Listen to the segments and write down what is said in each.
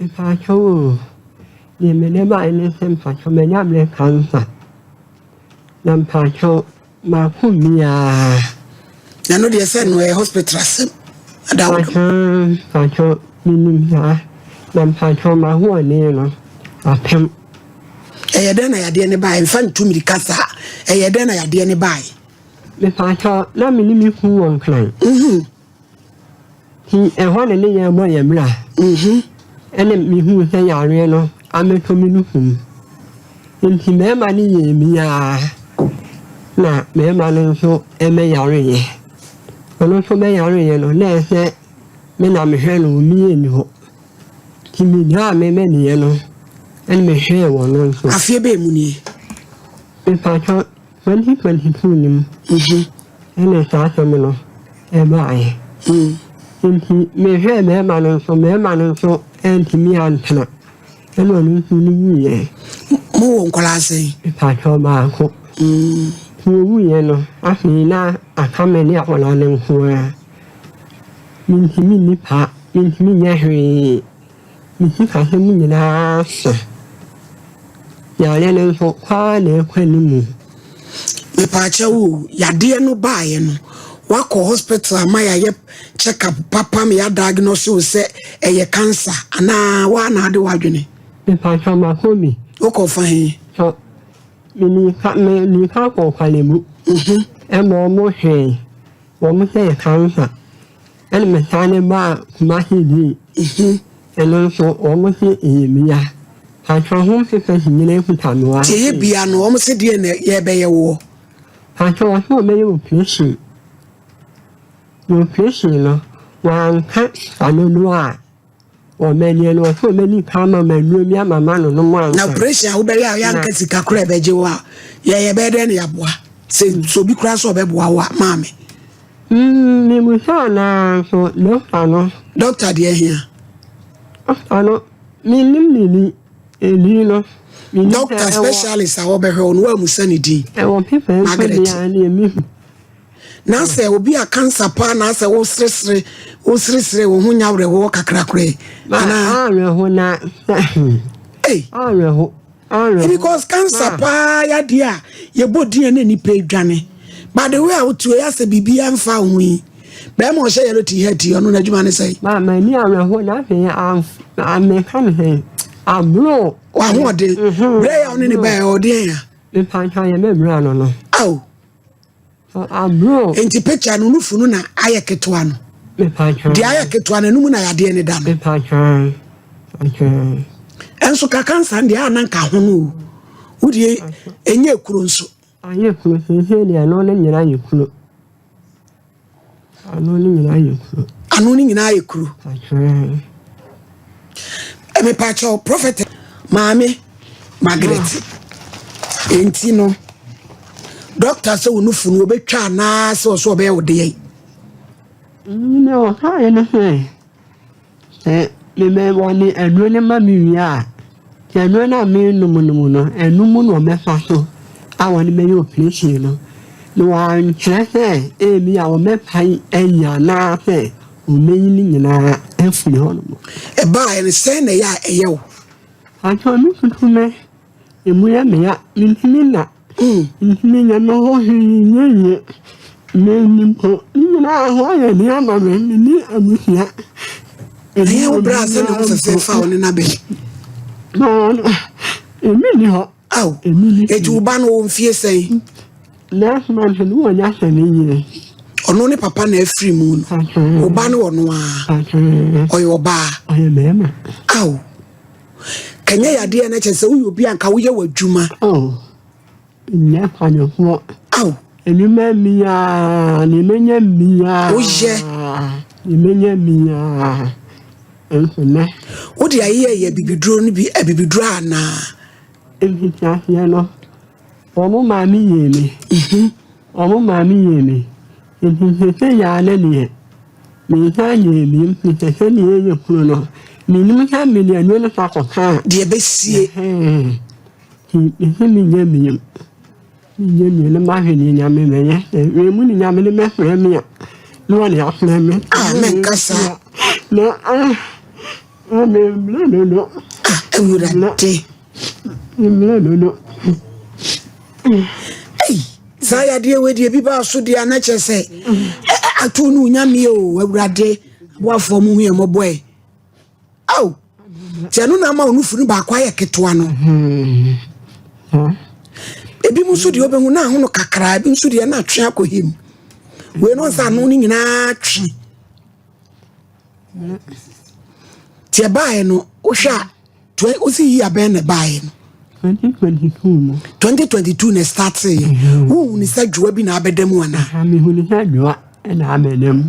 Mpakyɛw o, deɛ mede baeɛ ne sɛ mpakyɛw manya breast cancer. Na mpakyɛw mako biara. Na no deɛ sɛ no ɛyɛ hospital asɛm. Ada wo dom. Mpakyɛw mpakyɛw menim saa. Na mpakyɛw m'ahoɔden no apem. Ɛyɛ dɛn na yadeɛ ne baeɛ? Mfa ntu mirika saa. Ɛyɛ dɛn na yadeɛ ne baeɛ? Mepakyɛw na me ne me kunu wɔ Nkran. Mhm. Nti ɛhɔ na ne yɛn bɔ yɛn bra. Mhm. Ɛna mehuu sɛ yareɛ no abɛtɔ me nufu mu. Nti mmarima no yɛɛ mi ara na mmarima no nso bɛyareeɛ. Ɔno nso bɛyareeɛ no na ɛsɛ sɛ me na mehwɛ no, obiara nni hɔ. Nti megyaa me mɛdeɛ no ɛna mehwɛɛ wɔn nso. Afeɛ bɛn mu nie? Mepakyɛw 2022 no mu ɛna saa asɛm no ɛbaeɛ. Nti mehwɛɛ bɛrima no nso, bɛrima no nso antumi antena ɛna ɔno nso no wuiɛ. Mowɔ nkwadaa sɛn? Mepakyɛw baako. Nti ɔwuiɛ no, afei na aka me ne akwadaa no nko ara. Mentumi nni paa, mentumi nyɛ hwee. Me sikasɛm nyinaa sa. Yareɛ no nso, kɔ ara na ɛrekɔ anim. Mepaakyɛw o, yadeɛ no baeɛ no, woakɔ hospital ama yɛayɛ check up papa ma yɛadiagnose wo sɛ ɛyɛ cancer anaa woa na ade w'adwene? Mepaakyɛw makɔ bi. Wokɔ fa he? So menika menika kɔ Korle-Bu. Ɛma ɔmo hwɛe, wɔn sɛ ɛyɛ cancer. Ɛna mesane baa Kumasi bio. Ɛno nso wɔn se ɛyɛ bia. Pakyɛ ho papers nyinaa kuta me wɔ ha Nti ɛyɛ sei. bia no, wɔn se deɛ na yɛbɛyɛ woɔ? Pakyɛ wɔse wɔbɛyɛ operation. Na operation no, wɔanka sika dodoɔ a wɔbɛgye no, wɔse wɔbɛdi kan ama me aduro bi ama manonom Na ansa. operation a wobɛyɛ a Na yɛanka sika koraa ɛbɛgye wo a, yɛ yɛbɛyɛ dɛn na yɛaboa? Sɛ sɛ obi koraa sɛ ɔbɛboa wo a, maame. Mebusaa no ara nso, dɔkta no. Dɔkta deɛ hia? Dɔkta no, mennim ne din. Edin no, mennim sɛ Dɔkta ɛwɔ. specialist a wɔbɛhwɛ wo no, woammusa ne din? Ɛwɔ paper nso Margaret. deɛ a ɛneɛ mehu. Na sɛ obi a cancer paa na asɛ woseresere woseresere wo ho nya awerɛhoɔ kakra koraa yi, Ma anaa? awerɛho na sɛ. Ei. Awerɛho. Awerɛho. Because cancer Ma. paa yadeɛ a yɛbɔ din a na nipa adwane. But the way a wote yi asɛ biribiara mfa wo ho yi. Bɛrima a ɔhyɛ yellow t-shirt yi ɔno n'adwuma ne sɛn? Ma m'ani awerɛho na afei ameka ne sɛn aboro. W'ahoɔden. Berɛ yɛ a wo ne ne baeɛ ɔdeɛn a? Mepatwa yɛ mɛmmerɛ no no. Ao. Abro. Nti picture no nufu no na ayɛ ketewa no. Mepatwa. Deɛ ayɛ ketewa no ɛno mu na yadeɛ no da no. Mepatwa. Patwa. Ɛnso ka cancer no deɛ a na nka ho no o. Wo deɛ ɛnyɛ kuro nso. Ayɛ kuro seesei deɛ ɛno no nyinaa yɛ kuro. Ano no nyinaa yɛ kuro. Ano no nyinaa yɛ kuro. Mepakyɛw prophet maame Margaret. Enti no doctor sɛ wo nufu no wɔbɛtwa anaa sɛ ɔsɛ ɔbɛyɛ wo deɛ. Nea ɔkaeɛ ne sɛ Sɛ mema wɔde aduro no ma me wie a, sɛ aduro no a merenom no mu no, ɛno mu na wɔbɛfa so a wɔde bɛyɛ oprehyɛn no. Na wɔankyerɛ sɛ ebia wɔbɛpae ayi anaasɛ wɔbɛyi ne nyinaa afiri hɔnom. Ɛbaeɛ no, sɛn na ɛyɛ a ɛyɛ wo? Pakyɛ me susu me, emu yɛ me ya, mentumi nna. Mentumi nyɛ me ho hwee nyɛ yie. Menni mpo, ne nyinaa ho ayɛ den ama me, menni abusua. Ɛyɛ wo berɛ a sɛ ne ho fɛfɛ fa wo ne no abɛn. Ebi nni hɔ. Ao, eti wo ba no wɔ mfie sɛn? Last month no wɔnya 7 years. Ɔno ne papa na afiri mu no. Wo ba no wɔ no ara. Ɔyɛ ɔbaa. Ɔyɛ bɛrima. Ao. Kanyɛ yadeɛ na kyerɛ sɛ woyɛ obi a nka woyɛ w'adwuma. Oh, nyɛ kwanfoɔ. Ao. Nnwuma mmiaa, ne menya mmiaa. Woyɛ. Ne menya mmiaa. Nso nɛ. Wode ayeyɛ yɛ abibiduro no bi abibiduro anaa? Mfitiaseɛ no, wɔn maame yɛɛ me. Wɔn maame yɛɛ me. Nti seesei ara ne deɛ, mensan nyɛɛ bio nti sɛ sɛdeɛ ɛyɛ kuro no, mennim sɛ mede aduro no fa kɔka a. Deɛ ɛbɛsie. Nti mese menyɛ bio. Menyɛ bio na mahwɛ deɛ Nyame bɛyɛ. Sɛ wei mu ne Nyame no bɛfrɛ me a, na ɔde afrɛ me. Ah, menka saa. Na ah. Memmerɛ dodo. Ah, Awurade. Memmerɛ dodo. Ei, saa yadeɛ wei deɛ bi baa so deɛ na kyerɛ sɛ ato no nyameɛ o Awurade aboafoɔ mo hu yɛ mmɔbɔ ɛ. Ao, nti ɛno na ama wo nufu no baako ayɛ ketewa no. Ebi mu nso deɛ wobɛhu na ahono kakra, ebi nso deɛ na atwe akɔ him. Wei no nsa ano no nyinaa twe. Nti ɛbaeɛ no, wohwɛ a, wosi yi abɛn na ɛbaeɛ no. 2022 mu. 2022 na ɛstarteeɛ. Wohu ne sɛ dwoa bi na abɛda mu anaa? Mehu ne sɛ dwoa na abɛda mu.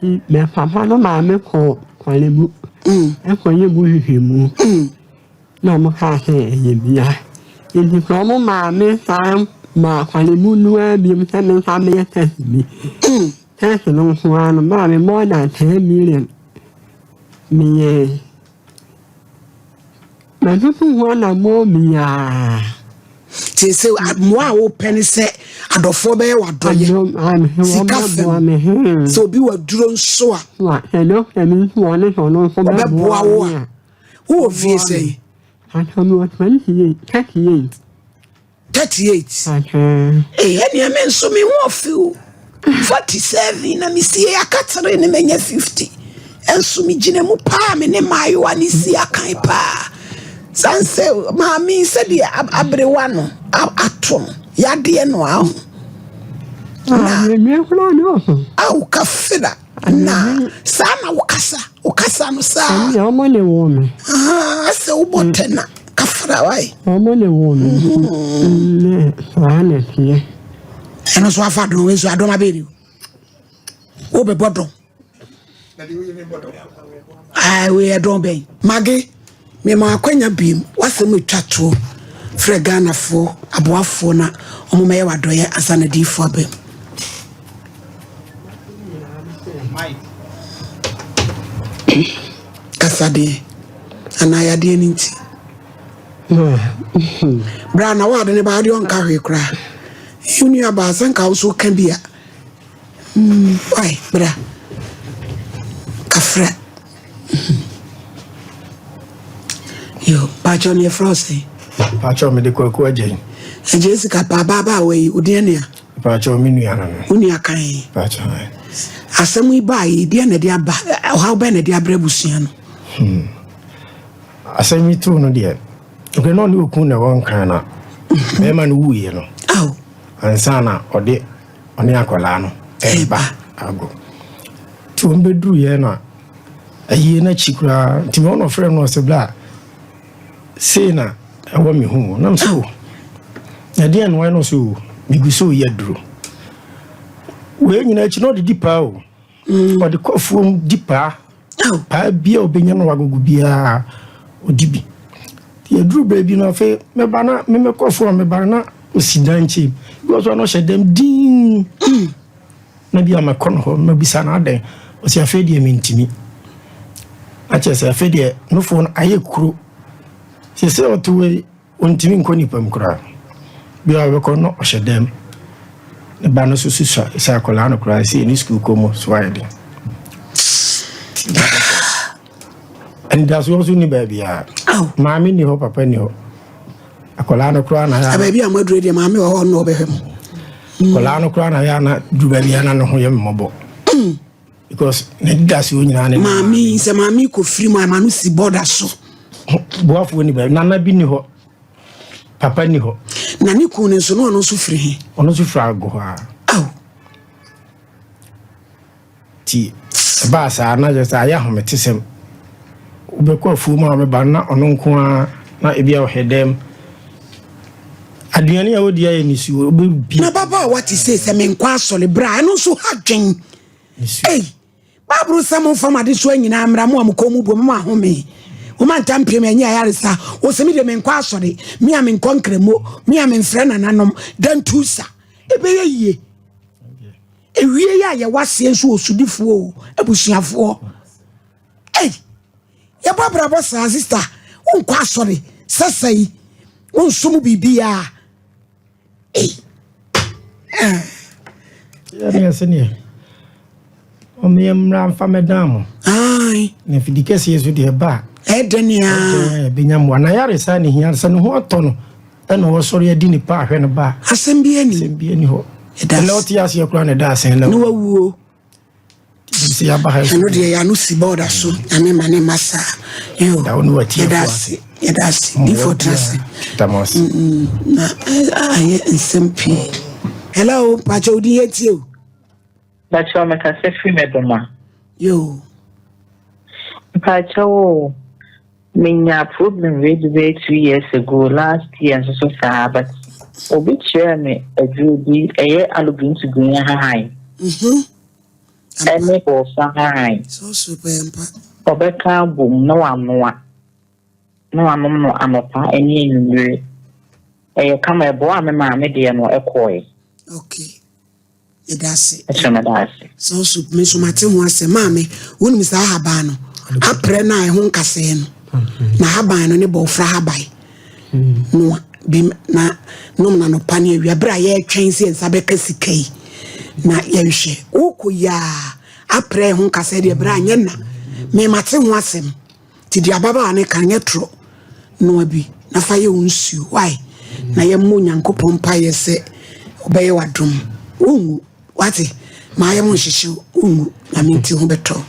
Nti me papa no maa me kɔɔ Korle Bu kɔyɛɛ mu nhwehwɛmu na wɔkaa sɛ ɛyɛ bia. Nti sɛ wɔmaa me san baa Korle Bu no ara biom sɛ mensan mmɛyɛ test bi. Test no nko ara no maa me more than 10 million meyɛe. Matutu ho anammɔn biara. Te sɛ mmoa a wopɛ ne sɛ adɔfoɔ bɛyɛ w'adɔyɛ. Sika fam. Sɛ obi wɔ aduro nso a. Ɔbɛboa wo a. Wowɔ fie sɛn? 38. 38. Ee, ɛnea me nso me ho ɔfe o. 47 na mesie akatere ne manya 50. Ɛnso megyina mu paa me ne mmaayewa ne si akan paa. San sɛ maame sɛdeɛ aberewa no ato no yadeɛ no aho. Na awo kafira. Na saa na wokasa wokasa no saa. Ɛnna ɔmo ne wo me. Asɛ wobɔ tɛna kafra wae. Ɔmo ne wo me ne saa na ɛteɛ. Ɛno nso afa dɔn wei nso adɔm abɛɛ ni o. Wobɛbɔ dɔn. Wei yɛ dɔn bɛn. Mage mema akwanya biem wasɛm atwa toɔ frɛ Ghanafoɔ aboafoɔ na ɔmo mɛyɛ wadɔyɛ ansa na diifoɔ aba mu. Kasadeɛ anaa yadeɛ no nti. Bra na wade ne ba adeɛ ɔnka hwee koraa. Wo nua baa sɛ nka wo so ka bi a. Why bra. Kafra. Yo, pakyɛ no yɛfrɛ wo sɛn? Pakyɛ mede Kwaku Agyei. Agyei sika pa ababaawa yi, wo deɛ nea? Pakyɛ me nua no no. Wo nua kan. Pakyɛ. Asɛm yi baa yi, deɛ na ɛde aba, ɔhaw bɛn na ɛde abrɛ abusua no? Asɛm yi too no deɛ, okay, na ɔne okun na ɛwɔ nkran na bɛrima no wuiɛ no. Aw. Ansa na ɔde ɔne akwadaa no ɛreba ago. Nti wɔn bɛduruiɛ na ayie no akyi koraa nti wɔn na ɔfrɛ no ɔsɛ bla sei na ɛwɔ me ho nam sɛ o na ɛdeɛ no ɛno so o megu so yɛ duro wei nyina akyi na ɔde di paa o ɔde kɔ afuom di paa paa bia ɔbɛnya no wagogo biara ɔdi bi yɛduru baabi no afei mɛba na memɛkɔ afuom a mɛba na ɔsi dan nkyɛn bi wɔ so a na ɔhyɛ dɛm din Na bi a mɛkɔ no hɔ mɛbisa no adɛn, ɔsi afei deɛ mentumi. Na kyerɛ sɛ afei deɛ nofoɔ no ayɛ kuro. Sɛ sɛ ɔte wei ɔntumi nkɔ nipa mu koraa. Bi a ɔbɛkɔ no ɔhyɛ dɛm. Ne ba no so susua sɛ akwadaa no koraa sɛ ne sukuu kɔ mu so ayɛ den. Anidasoɔ nso nni baabiara. Maame nni hɔ, papa nni hɔ. Akwadaa no koraa na yɛ. Baabi a moaduro deɛ maame wɔ hɔ na ɔbɛhwɛ mo. Akwadaa no koraa na yɛ ana duru baabi a na ne ho yɛ mmɔbɔ. Because n'anidasoɔ nyinaa ne. Maame sɛ maame kɔ firi mu ama no si bɔda so. Boafoɔ ni baabi nana bi ni hɔ papa ni hɔ. Na ne kun no nso na ɔno nso firi he. Ɔno nso firi ago hɔ a. Aw. Nti ɛbaa saa na kyerɛ sɛ ayɛ ahometesɛm. Wobɛkɔ afuom a wobɛba no na ɔno nko ara na ebi a ɔhwɛ dɛm. Aduane a ɔdi ayɛ nisuo wobɛbi. Na babaawa te sei sɛ menkɔ asɔre berɛ a ɛno nso ha dwen. Ei, Bible sɛ momfa mo adesoa nyinaa mmra mo a mo kɔn mu bu mo ahome. Woma ntam piem ɛnyɛ ayaresa. Wo sɛ me deɛ menkɔ asɔre, me a menkɔ nkramo, me a memfrɛ nananom, dantu sa. Ɛbɛyɛ yie. Ewie yi a yɛwɔ aseɛ nso wɔ sodifoɔ o, abusuafoɔ. Ei, yɛbɔ abrabɔ saa sista, wonkɔ asɔre sɛsɛ yi, wonsom biribiara. Ei. Yɛne ɛsɛ neɛ, ɔmeɛ mmra mfa mɛdan mo. Ae. Na mfidi kɛseɛ so deɛ ɛba a. Ɛdɛ nea. Ɛdɛ ɛbɛnya mmoa. Na yaresa ne hia sɛ ne ho atɔ no ɛna ɔsɔre adi ne pa ahwɛ no ba. Asɛm bi ani. Asɛm bi ani hɔ. Ɛnna ɔte aseɛ koraa na ɛda asɛn na. Ne wawuo. Sɛ yɛaba ha. Ɛno deɛ yɛano si bɔɔda so. Nyame ma ne ma saa. Yo. Yɛda ase. Yɛda ase. Difo tra ase. Na ayɛ nsɛm pii. Hello, Pacho, wodi yɛ tie o. Mpakyɛw mekasa firi Medoma. Yoo. Mpakyɛw o, menya problem wei bi bɛyɛ 2 years ago, last year nso so saa, but obi kyerɛɛ me aduro bi, ɛyɛ alogbintugun ahahan ɛne bɔɔso ahahan. Ɔbɛka abom na wanoa na wanom no anɔpa ne anwummere. Ɛyɛ kama, ɛboa me maame deɛ no ɛkɔɛ. Okay. Yɛda ase. Ɛkyerɛ meda ase. Sɛ ɔso me nso mate ho asɛm. Maame, wonim saa ahaban no, aprɛ no a ɛho nkasɛɛ no, na ahaban no ne bɔɔfra haban noa bi na nom na nɔpa ne awia berɛ a yɛretwɛn sɛ yɛn nsa bɛka sika yi na yɛnhwɛ wokɔ yi a, aprɛ ɛho nkasɛɛ deɛ berɛ a nyɛ na me mate ho asɛm. Nti deɛ ababaawa no ka nyɛ torɔ. Noa bi na fa yɛ wo nsuo wae na yɛmmɔ Onyankopɔn mpaeɛ sɛ ɔbɛyɛ w'adom. Wonwu wate, maayɛ mo nhyehyew, wonwu. Nyame nti ho bɛtɔ.